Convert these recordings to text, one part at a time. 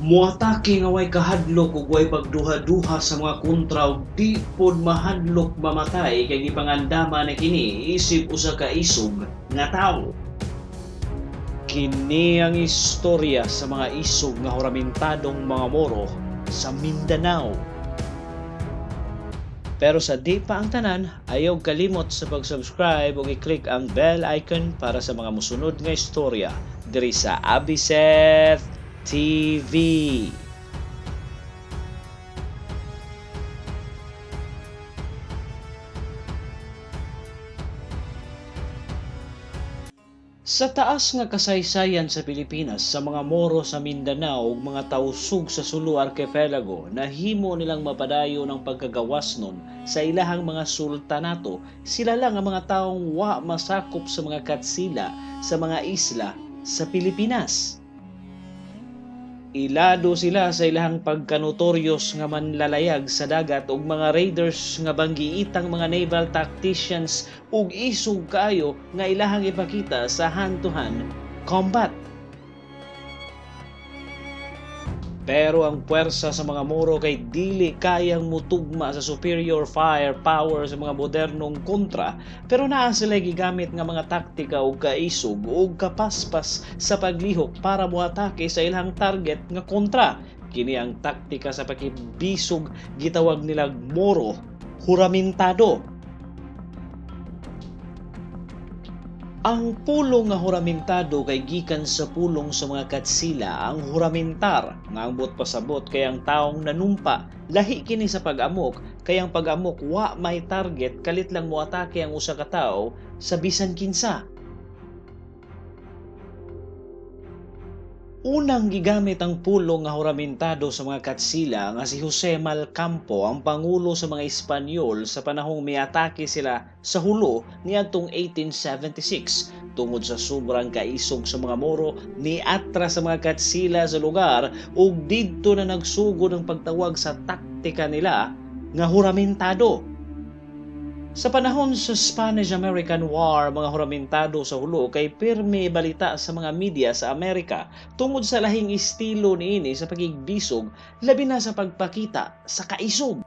Moatake nga way kahadlok ug way pagduha-duha sa mga kontra ug di pod mahadlok mamatay kay gipangandama na kini isip usa ka isog nga tawo. Kini ang istorya sa mga isog nga huramentadong mga Moro sa Mindanao. Pero sa di pa ang tanan, ayaw kalimot sa pag-subscribe ug i-click ang bell icon para sa mga mosunod nga istorya diri sa Abiseth TV. Sa taas nga kasaysayan sa Pilipinas sa mga Moro sa Mindanao ug mga tausug sa Sulu Archipelago, nahimo nilang mapadayon ang pagkagawas nun sa ilahang mga sultanato. Sila lang ang mga taong wa masakop sa mga Katsila sa mga isla sa Pilipinas. Ilado sila sa ilahang pagkanotoryos nga manlalayag sa dagat ug mga raiders nga banggiitang mga naval tacticians ug isog kaayo nga ilahang ipakita sa hand-to-hand combat. Pero ang puwersa sa mga Moro kay dili kayang mutugma sa superior firepower sa mga modernong kontra, pero naa sila gigamit nga mga taktika ug kaisog ug kapaspas sa paglihok para moatake sa ilang target nga kontra. Kini ang taktika sa pakibisog, gitawag nilang Moro huramentado. Ang pulong nga huramentado kay gikan sa pulong sa mga Katsila ang huramentar, nga ang buot pasabot kay ang taong nanumpa. Lahi kini sa pag-amok, kay ang pag-amok wa may target, kalit lang moatake ang usa ka tawo sa bisan kinsa. Unang gigamit ang pulong nga huramentado sa mga Katsila nga si Jose Malcampo, ang pangulo sa mga Espanyol sa panahong miatake sila sa Hulo niadtong 1876. Tungod sa sobrang kaisog sa mga Moro, niatra sa mga Katsila sa lugar ug didto na nagsugod ang pagtawag sa taktika nila nga huramentado. Sa panahon sa Spanish-American War, mga huramentado sa Hulo kay pirmi balita sa mga media sa Amerika tungod sa lahing estilo niini sa pakigbisog, labi na sa pagpakita sa kaisog.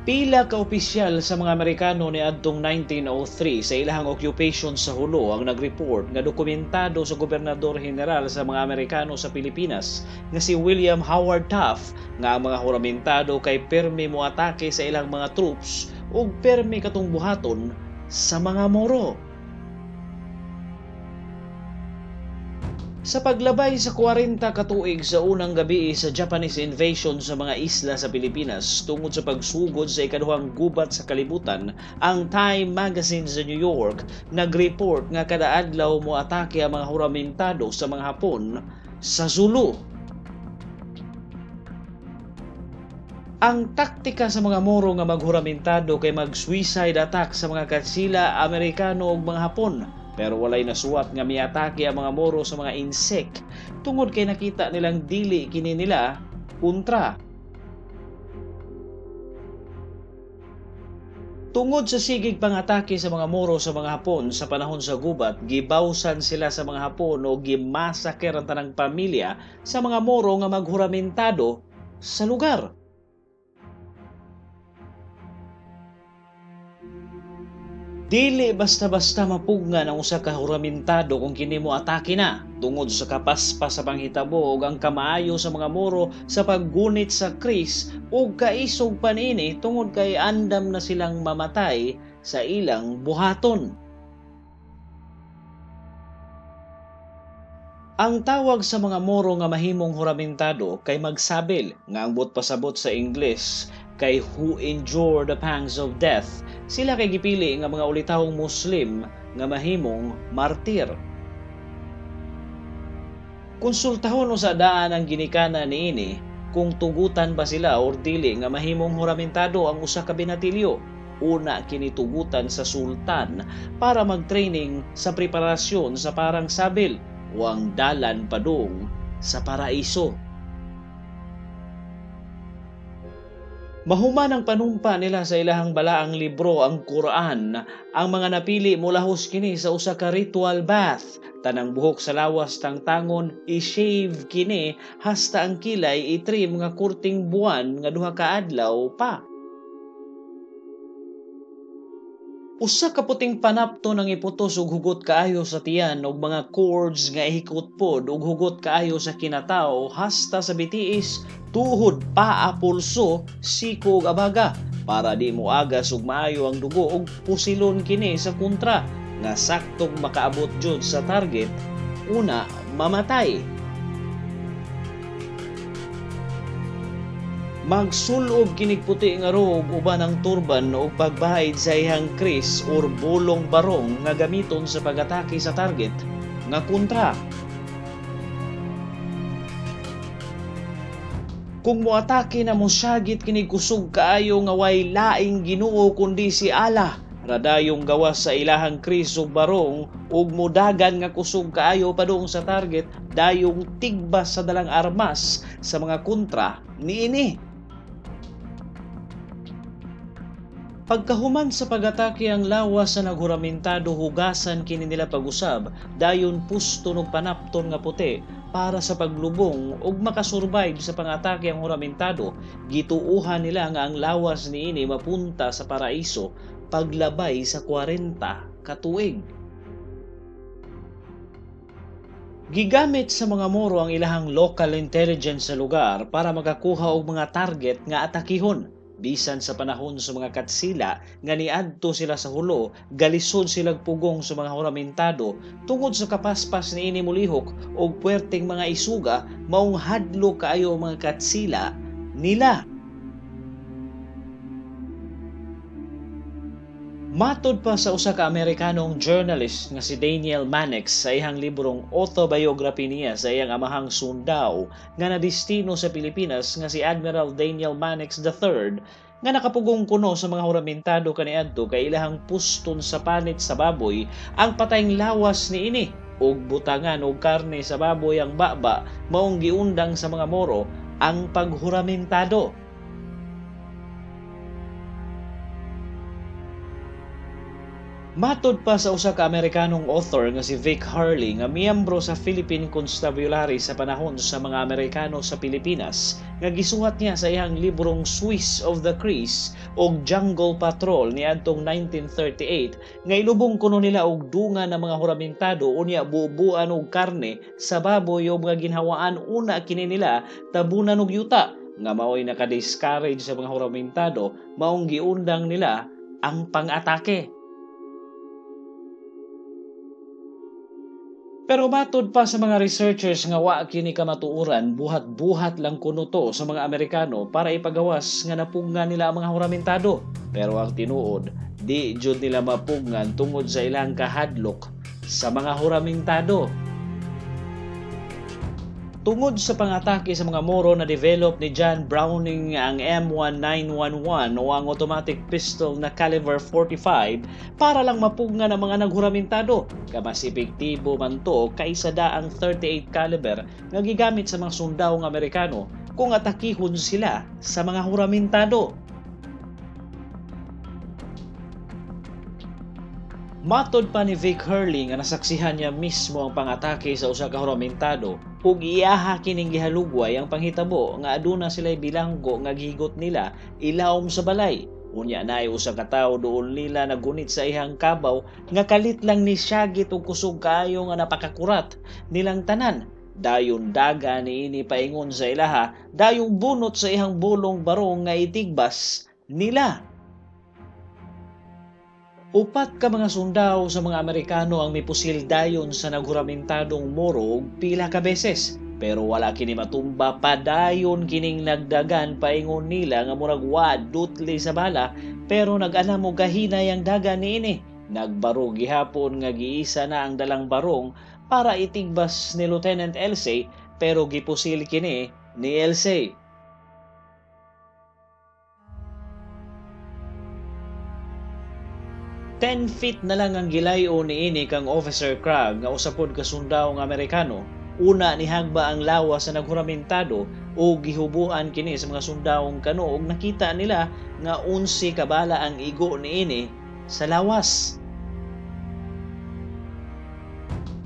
Pila ka opisyal sa mga Amerikano niadtong 1903 sa ilahang occupation sa Hulo ang nag-report nga dokumentado sa Gobernador General sa mga Amerikano sa Pilipinas nga si William Howard Taft nga ang mga huramentado kay pirmi moatake sa ilang mga troops ug pirmi katong buhaton sa mga Moro. Sa paglabay sa 40 katuig sa unang gabi sa Japanese invasion sa mga isla sa Pilipinas tungod sa pagsugod sa ikaduhang gubat sa kalibutan, ang Time Magazine sa New York nag-report nga kada adlaw moatake ang mga huramentado sa mga Hapon sa Sulu. Ang taktika sa mga Moro nga maghuramentado kay mag-suicide attack sa mga Katsila, Amerikano ug mga Hapon. Pero walay nasuwat nga miatake ang mga Moro sa mga insect tungod kay nakita nilang dili kini nila kontra. Tungod sa sigig pangatake sa mga Moro sa mga Hapon sa panahon sa gubat, gibawsan sila sa mga Hapon o gimasaker ang tanang pamilya sa mga Moro nga maghuramentado sa lugar. Dili basta-basta mapugnan ang usa ka huramentado kung kini mo atake na tungod sa kapaspas sa panghitabo ug ang kamaayo sa mga Moro sa paggunit sa kris ug kaisog pa niini tungod kay andam na silang mamatay sa ilang buhaton. Ang tawag sa mga Moro nga mahimong huramentado kay magsabil, nga ang buot pasabot sa Ingles kay who endure the pangs of death. Sila kay gipili nga mga ulitawong Muslim nga mahimong martir. Konsultahon usa daan ang ginikanan niini kung tugutan ba sila or dili nga mahimong huramentado ang usa ka binatilyo. Una kini tugutan sa sultan para mag-training sa preparasyon sa parang sabil o ang dalan padung sa paraiso. Mahuman ang panumpa nila sa ilahang balaang libro ang Quran, ang mga napili molahos kini sa usa ka ritual bath. Tanang buhok sa lawas tangtangon i-shave kini hasta ang kilay i-trim nga kurting buwan nga 2 ka adlaw pa. Usa ka puting panapton ang iputos og hugot kaayo sa tiyan og mga cords nga ihikot pod og hugot kaayo sa kinataw hasta sa bitiis, tuhod, paa, pulso, siko ug abaga para di moagas og maayo ang dugo og pusilon kini sa kontra nga saktong makaabot jud sa target una mamatay. Magsulob kinig puti nga robe uban ang turban og pagbahid sa iyang kris or bulong barong nga gamiton sa pag-atake sa target nga kontra. Kung moatake na mosyagit kinig kusog kaayo nga way laing Ginoo kundi si Allah, radayong gawas sa ilahang kris ug barong ug modagan nga kusog kaayo padung sa target dayong tigbas sa dalang armas sa mga kontra niini. Pagkahuman sa pag-atake ang lawas sa naghuramentado, hugasan kini nila pag-usab, dayon puston og panapton nga puti para sa paglubong ug makasurvive sa pangatake ang huramentado. Gituohan nila nga ang lawas niini mapunta sa paraiso paglabay sa 40 ka tuig. Gigamit sa mga Moro ang ilahang local intelligence sa lugar para makakuha og mga target nga atakihon. Bisan sa panahon sa mga Katsila nga niadto sila sa Hulo, galisod silag pugong sa mga huramentado tungod sa kapaspas niini molihok og puwerteng mga isuga, maong hadlo kaayo ang mga Katsila nila. Matod pa sa usa ka Amerikanong journalist nga si Daniel Mannix sa iyang librong autobiography niya sa iyang amahang sundao nga nadestino sa Pilipinas nga si Admiral Daniel Mannix the III nga nakapugong kuno sa mga huramentado kaniadto kay ilahang puston sa panit sa baboy ang patayng lawas niini ug butangan og karne sa baboy ang baba, maong giundang sa mga Moro ang paghuramentado. Matod pa sa usa ka Amerikanong author nga si Vic Harley nga miyembro sa Philippine Constabulary sa panahon sa mga Amerikano sa Pilipinas nga gisuhat niya sa iyang librong Swiss of the Crease og Jungle Patrol niadtong 1938 nga ilubong kuno nila og dunga ng mga huramentado unya bubuan og karne sa baboy o mga ginhawaan una kini nila tabunan og yuta nga maoy naka-discourage sa mga huramentado, maong giundang nila ang pang-atake. Pero matod pa sa mga researchers nga wa kini kamatuoran, buhat-buhat lang kuno to sa mga Amerikano para ipagawas nga napugnan nila ang mga huramentado. Pero ang tinuod, di jud nila mapugnan tungod sa ilang kahadlok sa mga huramentado. Tungod sa pangatake sa mga Moro na develop ni John Browning ang M1911 o ang automatic pistol na caliber 45 para lang mapugnan ang mga naghuramentado. Kamas epektibo man to kaysa daang 38 caliber nga gigamit sa mga sundawong Amerikano kung atakihon sila sa mga huramentado. Matod pa ni Vic Hurley nga nasaksihan niya mismo ang pangatake sa usa ka huramentado ug iyaha kining gihalugway ang panghitabo nga aduna sila'y bilanggo nga gihigot nila ilawom sa balay. Unya naay usa ka tawo duol nila nagunit sa iyang kabaw nga kalit lang ni syagit og kusog kaayo nga napakakurat nilang tanan. Dayon daga niini paingon sa ilaha, dayong bunot sa iyang bulong barong nga itigbas nila. Upat ka mga sundao sa mga Amerikano ang mipusil dayon sa naghuramentadong Moro og pila ka beses. Pero wala kini matumba, padayon kining nagdagan paingon nila nga murag wa dutli sa bala, pero nag-anam og kahinay ang dagan niini. Nagbaro gihapon nga giisa na ang dalang barong para itigbas ni Lieutenant Elsey, pero gipusil kini ni Elsey. 10 feet na lang ang gilayo niini kang Officer Cragg nga usa pod ka sundao nga Amerikano. Una nihagba ang lawas sa naghuramentado o gihubuan kini sa mga sundaong kano og nakita nila nga 11 ka bala ang igo niini sa lawas.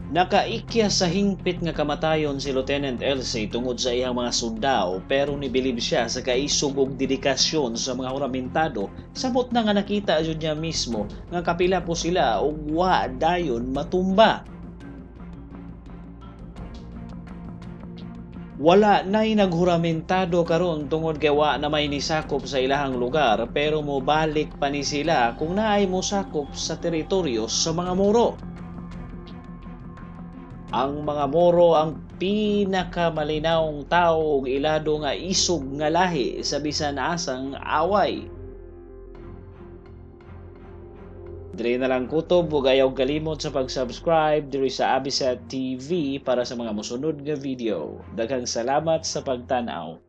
Nakaikya sa hingpit nga kamatayon si Lieutenant Elsie tungod sa iyang mga sundao, pero nibilib siya sa kaisog ug dedikasyon sa mga huramentado samot na nga nakita jud niya mismo nga kapila po sila ug wa dayon matumba. Wala na'y naghuramentado karon tungod kay wa na may nisakop sa ilahang lugar, pero mobalik pa ni sila kung naay mosakop sa teritoryo sa mga Moro. Ang mga Moro ang pinakamalinawng tawo ug ilado nga isog nga lahi sa bisan asang away. Diri na lang kutob, ug ayaw kalimot sa pag-subscribe diri sa Abiset TV para sa mga mosunod nga video. Daghang salamat sa pagtan-aw.